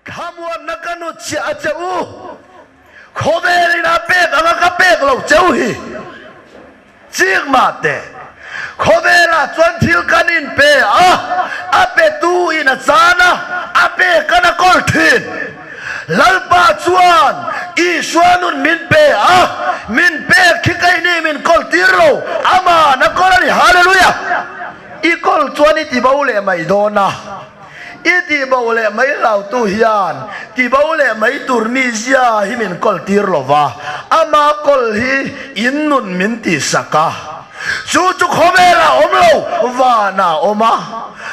Thlamuanna ka nutchhiah a che u, khawvelin a pek anga ka pek lo che u hi. Chik mah teh, khawvelah chuan thil kan inpe a, a petu in a chan a, a pek kan a kawl thin. Lalpa chuan Isua nun min pe a, min pek khi keini min kawl tir lo, Aman a kawl a ni. Hallelujah! I kawl chuan i ti bo leh mai dawn a. I tihbo leh mai hlautu hian tibo leh mai tur mizia hi min kawl tir lo va, ama kawl hi in nun min tihsak a. Chu chu khawvelah awm lo, vanah awm a.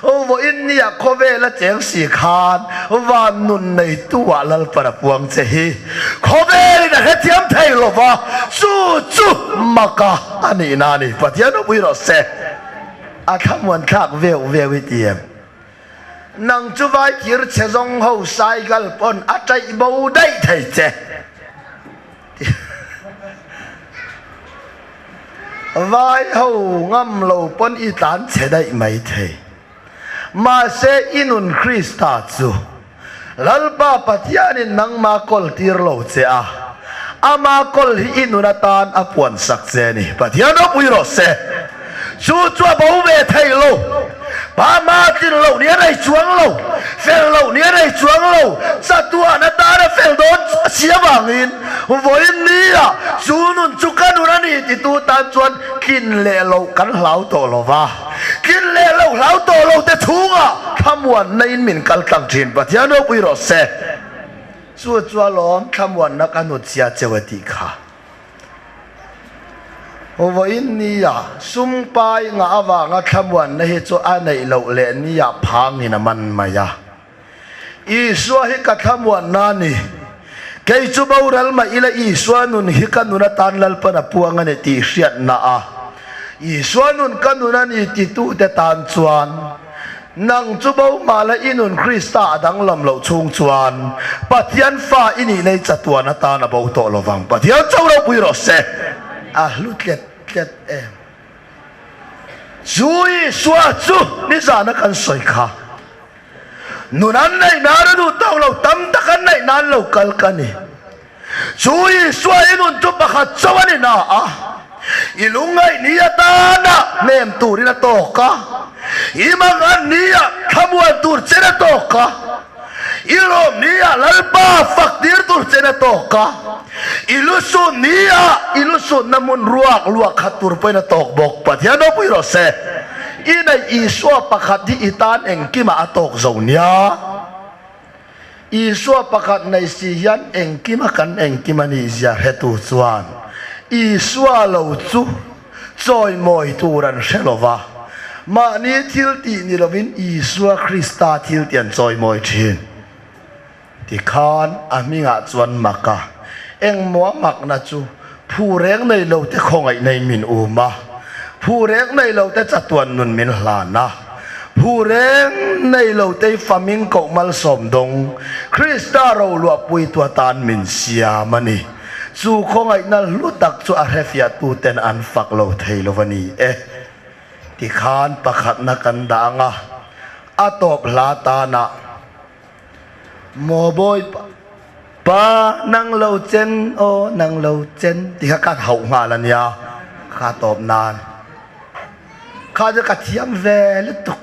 Vawiin nia khawvela cheng si khan van nun neituah Lalpan a puang che hi khawvelin a hrethiam thei lo va, chu chu maka a nihna a ni. Pathian ropui rawh se. A thlamuan thlak veuh veuh i ti em? Nang chu vai thir chhe zawng ho cycle pawn a taih bo daih thei che. Vai ho ngam lo pawn i tlan chhe daih mai thei. Mahse i nun Krista chu Lalpa Pathianin nangma kawl tir lo che a, ama kawl hi i nun atan a puan sak che a ni. Pathian ropui rawh se. Chu chu a bo ve thei lo. Pa hma tlin loh ni a nei chuang lo, fel loh ni a nei chuang lo. Chatuan atan a fel dawn si avangin vawiin nia chu nun chu ka nun a ni titu tan chuan tlin leh loh kan hlau tawh lo va. Tlin leh lo hlau tawh lo te chhungah thlamuanna in min kal tlang thin Pathian ropui rawh se. Chu chu alawm thlamuanna ka hnut sia cheu a tih kha. Vawiin nia sum pai ngah avanga thlamuanna hi chu a neih loh leh nia phangin a man mai a. Isua hi ka thlamuanna a ni. Kei chu boral mah ila Isua nun hi ka nun atan Lalpan a puang a ni tih hriatna a Isua nun ka nun a ni titute tan chuan nang chu bo mah la i nun Krista a danglam loh chhung chuan Pathian fa i nih nei chatuan atan a bo tawh lovang. Pathian cho ropui rawh se. A hlu tlet tlet em. Chu Isua chu nizana kan sawi kha. Nun an neih nan a duh tawk lo, tam tak an neih nan lo kal ka ni. Chu Isua i nun chu pakhat chauh a ni na a, i lungngaih ni atana hnem turin a tawk a, i mangan nia thlamuan tur chen a tawk a, i lawm nia Lalpa fak tir tur chen a tawk a, i lusun nia i lusunna hmun ruak luah khat tur pawhin a tawk bawk. Pathian ropui rawh se. I neih Isua pakhat hi i tan engkimah a tawk zo nia. Isua pakhat nei si hian engkima kan engkim a nih zia hretu chuan Isua lo chu chawimawi tur an hre lo va, mahni thil tih ni lovin Isua Krista thil tih an chawimawi thin. Tikhan a hmingah chuan mak a, engmaw a makna chu phu reng nei lo te khawngaih nei min um a, phu reng nei lo te chatuan nun min hlan a, phu reng nei lo te i faming koh malsawm dawng Krista roluahpui tu atan min siam a ni. Chu khawngaihna hlu tak chu a hrefiahtu ten an fak lo thei lo a ni e. Tikhan pakhatna kan dah ang a, a tawp hla tanah. Maw bawi pa nang lo chen aw nang lo chen ti kha ka hauh nghal a nia kha tawp nan kha chu ka thiam ve lutuk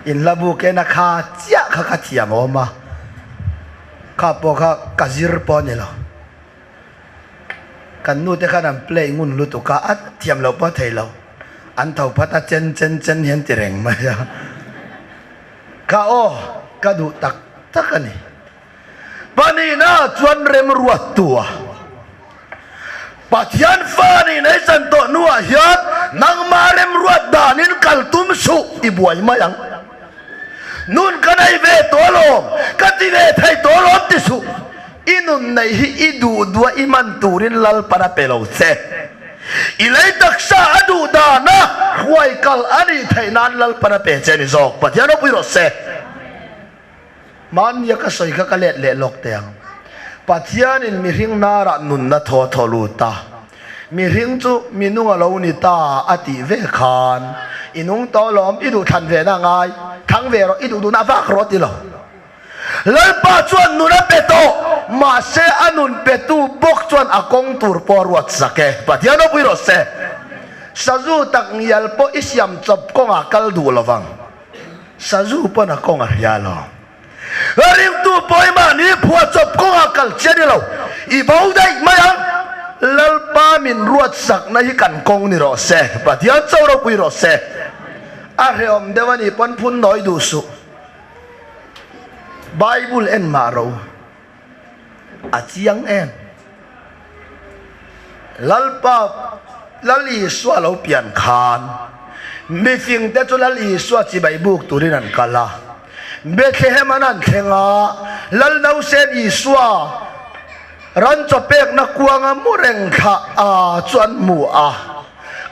in hla bu kena kha chiah kha ka thiam awm a kha pawh kha ka zir pawh a ni lo kan nu te khan an play ngun lutuk a a thiam loh pawh a thei lo an tho phat a chen chen chen hian ti reng mai a. Ka aw ka duh tak tak a ni. Panihna chuan remruattu a Pathian fa nih nei chan tawh hnuah hian nangmah remruat danin kal tum suh i buai mai ang. Nun ka nei ve tawh alawm, ka ti ve thei tawh alawm ti suh. I nun neih hi i duh duah i man turin Lalpan a pe lo che. I lei taksa a duh dana hruai kal a nih theih nan Lalpan a pe che a ni zawk. Pathian ropui rawh se. Hmannia ka sawi kha ka let leh lawk teh ang. Pathianin mihring hnarah nunna thaw a thaw lut a. Mihring chu minung a lo ni ta a tih ve khan i nung tawh lawm, i duh thlan ve na ngai, thlang ve rawh, i duh duhna vak rawh ti lo. Lalpa chuan nun a pe tawh, mahse a nun petu bawk chuan a kawng tur pawh a ruat sak e. Pathian ropui rawh se. Sazu tak ngial pawh i siam chawp kawngah kal duh lo vang. Sazu pawn a kawng a hria lo. Ringtu pawh i mahni phuah chawp kawngah kal chian i lo. I bo daih mai ang. Lalpa min ruat sakna hi kan kawng ni rawh se. Pathian cho ropui rawh se. A hrehawm deuh a nih pawn phun nawi duh suh. Bible en mah ro a chiang em? Lalpa Lal Isua lo pian khan mifing te chu Lal Isua chibai buk turin an kal a. Bethlehem an han thleng a, Lal Nausen Isua ran chaw pekna kuanga mu reng thla a chu an hmu a.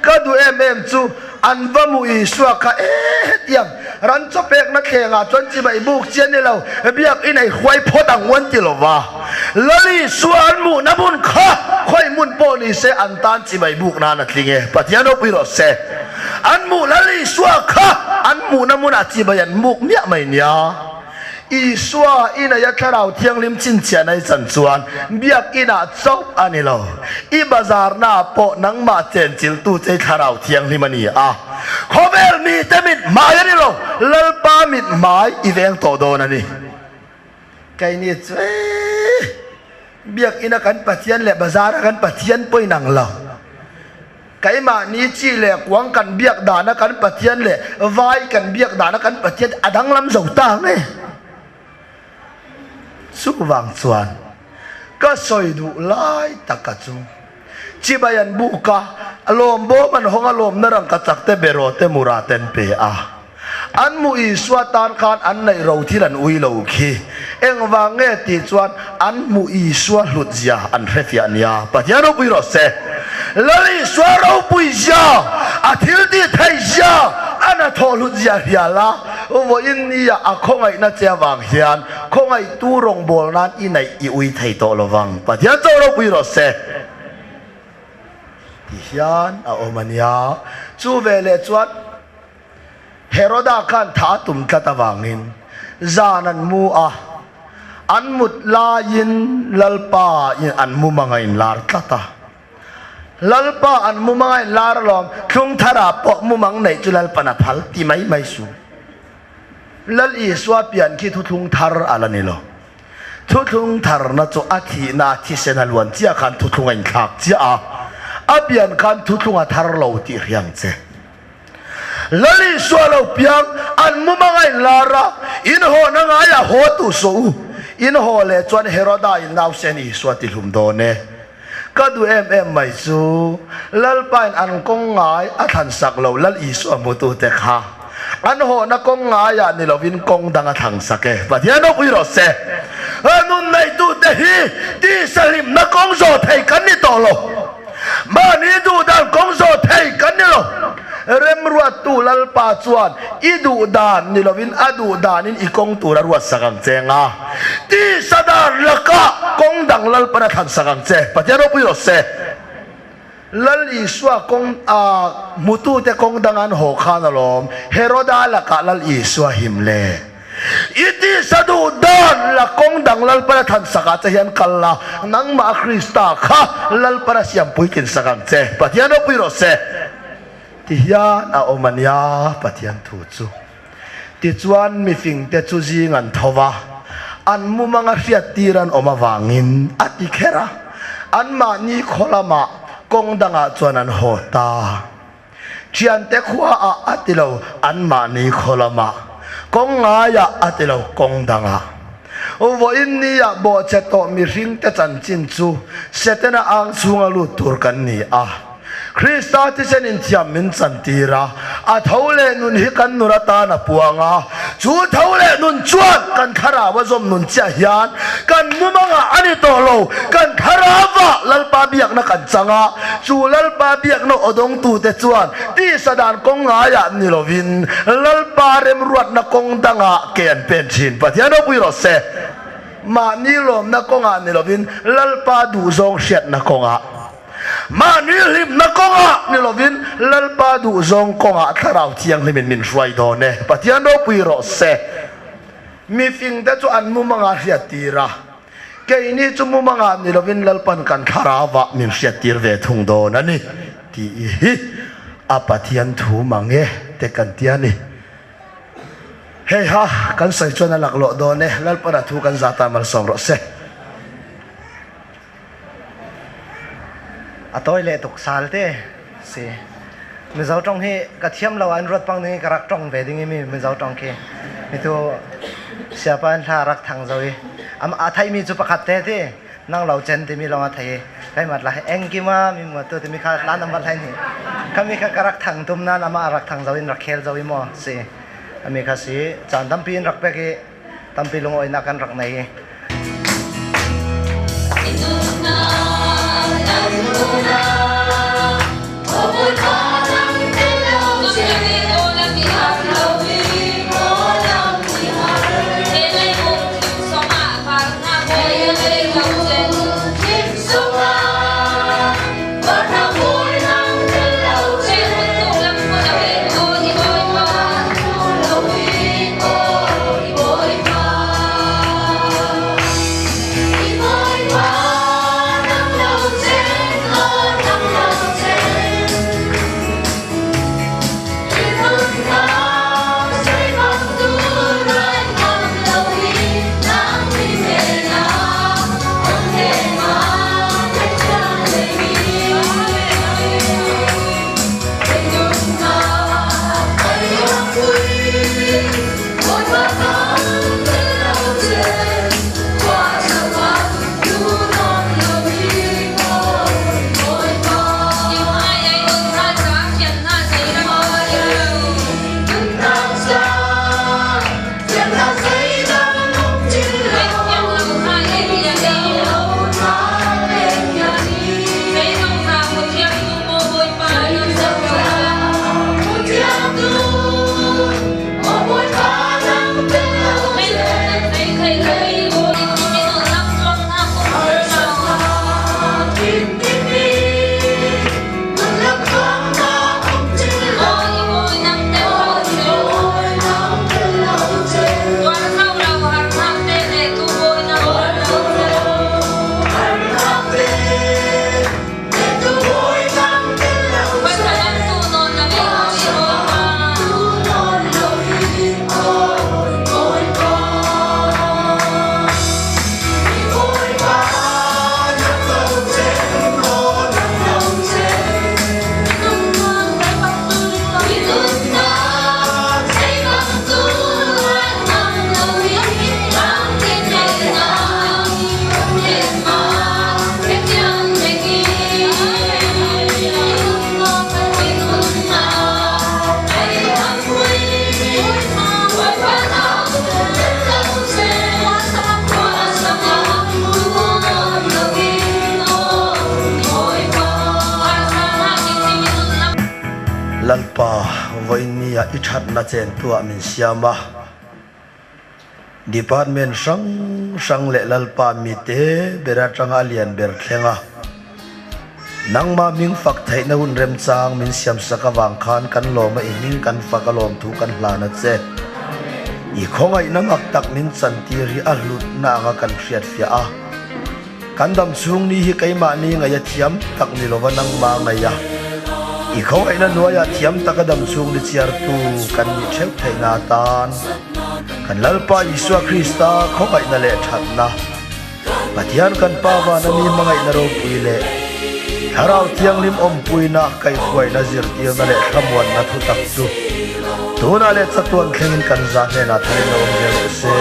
Ka duh em em chu an va mu Isua kha e hetiang ran chaw pekna thlengah chuan chibai buk chi a ni lo, biakin ei huai phawt ang u an ti lo va. Lal Isua an muhna hmun kha khawi hmun pawh ni se an tan chibai buk nan a tling e, Pathian ropui rawh se. An hmuh Lal Isua kha an hmuhna hmunah chibai an muk miah mai nia. Isua i neia Thlarau Thianghlim chhinchhiah nei chan chuan biakinah chauh a ni lo. I bazarnaah pawh nangmah chenchiltu che i Thlarau Thianghlim a ni a. Khawvel mite mit hmai a ni lo, Lalpa mit hmai i veng tawh dawn a ni. Keini chu ee, biakina kan Pathian leh bazara kan Pathian pawh inang lo. Keimahni chi leh kuang kan biak dana kan Pathian leh vai kan biak dana kan Pathian a danglam zo ta ang e. Chuvang chuan ka sawi duh lai taka chu chibai an buk a, lawm bawm an hawng a, lawmna rangka chak te beraw te mura te an pe a. An mu Isua tan khan an neih ro thil an ui lo khi. Engvang nge tih chuan an hmuh Isua hlut zia an hrefiah nia. Pathian ropui rawh se. Lal Isua ropui zia, a thil tih theih zia, a hnathawh hlut zia hria la, vawiin nia a khawngaihna che avang hian khawngaihtu rawngbâwl nan i neih i ui thei tawh lo vang. Pathian chauh ropui rawh se. Ti hian a awm a nia. Chu veleh chuan. Heroda khan tha a tum tlat avangin zan an mu a, an mut laiin Lalpa in an mumang a inlar tlat a. Lalpa an mumang a inlar alawm, thlung tharah pawh mumang neih chu Lalpan a phal ti mai mai su. Lal Isua pian khi thuthlung thar a la ni lo. Thuthlung tharna chu a thihna a thisen a luan chiah khan thuthlung a inthlak chiah a, a pian khan thuthlung a thar lo tih hriang che. Lal Isua lo piang, an mumang a inlar a, in hawhna ngaiah haw tu suh u. In haw leh chuan Heroda in nausen Isua ti hlum dawn e. Ka duh em em mai chu, Lalpain an kawng ngai a thlan sak lo Lal Isua hmutute kha an hawhna kawng ngaiah ni lovin kawng dang a thlang sak e. Pathian ropui rawh se. Nun neitute hi tisa hlimna kawng zawh thei kan ni tawh lo. Mahni duh dan kawng zawh thei kan ni lo. Remruattu Lalpa chuan i duh dan ni lovin a duh danin i kawng tur a ruat sak ang che nga. Tisa dan lakah kawng dang Lalpan a thlan sak ang che. Pathian ropui rawh se. Lal Isua kawng a hmutute kawng dang an haw khan alawm Heroda lakah Lal Isua him le. I tisa duh dan la kawng dang Lalpana than sakah che hian kal la, nangmah Krista kha Lalpana siam puitlin sak ang che. Pathian ropui rawh se. Ti hian a awm a nia Pathian thu chu. Tichuan mifingte chu zing an tho va, an mumanga hriattir an awm avangin a ti kher a, anmahni khaw lamah kawng dangah chuan an haw ta. Thiante khua ah a ti lo, anmahni khaw lamah. Kawng ngaiah a ti lo, kawng dangah. Vawiin nia bawhchhe tawh mihringte chanchin chu Setana ang chhunga lut tur kan ni a. Krista thisen inthiam min chantir a, a tho leh nun hi kan nun atan a puang a. Chu tho leh nun chuan kan thlarau a zawm nun chiah hian kan mumangah a ni tawh lo, kan thlarauah Lalpa biakna kan chang a, chu Lalpa biakna aw dawngtute chuan tisa dan kawng ngaiah ni lovin Lalpa remruatna kawng dangah ke an pen thin. Pathian ropui rawh se. Mahni lawmna kawngah ni lovin Lalpa duhzawng hriatna kawngah. Mahni hlimna kawngah ni lovin Lalpa duhzawng kawngah Thlarau Thianghlimin min hruai dawn e. Pathian ropui rawh se. Mifingte chu an mumangah hriattir a, keini chu mumangah ni lovin Lalpan kan thlarauah min hriattir ve thung dawn a ni tih hi a Pathian thu mang e te kan ti a ni. Hei ha, kan sawi chuan a laklawh dawn e, Lalpan a thu kan zah ta malsawm rawh se. A tawi leh tuk sal te si. Mizo tawng hi ka thiam lo ah in ruat pang ding i ka rak tawng ve ding i mi Mizo tawng khi mitu siapa in hla rak thang zo i a thei mi cu pakhat te ti nang lo chen timi lawng a thei i keimat la engkima mi muatu timi kha la nambat lai ni kami kha ka rak thang tum nan ama rak thang zo in rak khel zo i maw si ami kha si caan tampi in rak pek i tampi lungawinak kan rak nei. Lalpa, vawiinnia i thatna chentuah min siam a. Department hrang hrang leh Lalpa mite ber atanga a lian ber thleng a, nangmah hming fak theihna hun remchang min siamsak avang khan kan lawm a, i hming kan fak a lawmthu kan hlan a che. I khawngaihna mak tak min chantir hi a hlutna anga kan hriatfiah a. Kan dam chhung ni hi keimahni ngaih a thiam tak ni lova nangmah ngaih a, i khawngaihna hnuaiah thiam taka dam chhung ni chiartu kan nih theuh theihna atan kan Lalpa Isua Krista khawngaihna leh thatna, Pathian kan Pa vana mi hmangaihna ropui leh Thlarau Thianghlim awmpuina kaihhruaina zirtirna leh thlamuanna thutak chu tunah leh chatuan thlengin kan zah hnenah tharin a awm zel rawh se.